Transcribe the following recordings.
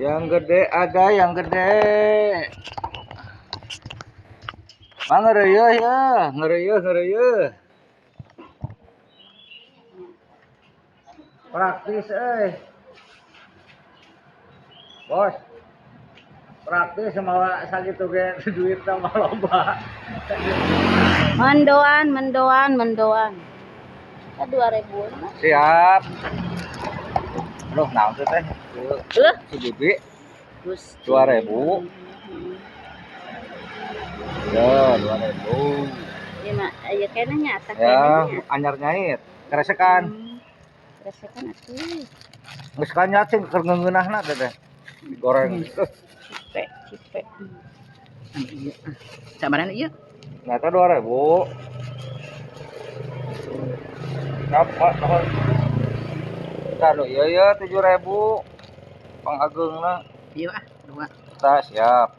Yang gede ada yang gede. Mang ngeureuyeun ya, ngeureuyeun ngeureuyeun. Praktis euy. Bos. Praktis mawa sakitu ge duit mah loba. Mendoan, mendoan, mendoan. Kita 2.000-an mah. Siap. Aduh, naon tuh teh? Heuh, Si Bibi Gusti. 2.000. Ya, 2.000. Ieu mah aya keneh nya, tah Ya, keneh nya. Anyar nyait. Keresekan. Keresekan atuh. Geus kanyat sih keur ngeungeunahna teh teh. Digoreng. Cipe, cipe. Anu ieu. Ah. Sabarana ieu? Nyata 2.000. Siap, Pak. Nuhun. Taruh ieu ya 7.000. Pangageungna. Ieu ah, dua. Kita siap.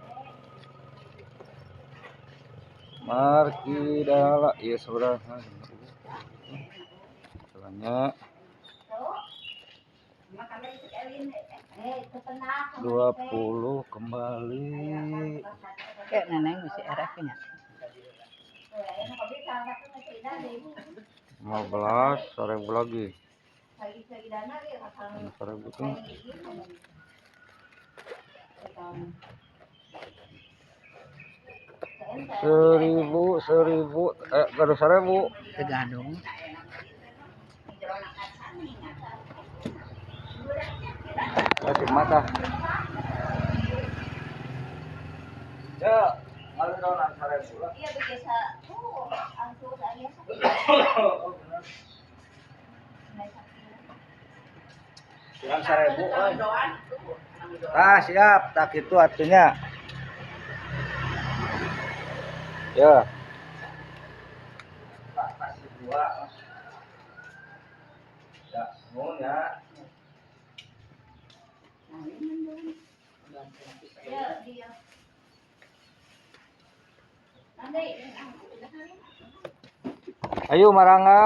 Markidala ieu sabaraha? Soalnya 20 kembali. Kayak neneng masih era nya. 15 1.000 lagi. 1.000 tuh. 1.000, 1.000, gaduh 1.000. Tegadung. Kasih mata. Ya, ngalir 1.000 lah. Iya biasa tuh, anggur aya. Oh, bener. Kurang 1.000, euy. Ah, siap, tak itu artinya. Ya. Tak kasih dua. Ya, nuhun ya. Ya, dia. Nanti Ayo marangga.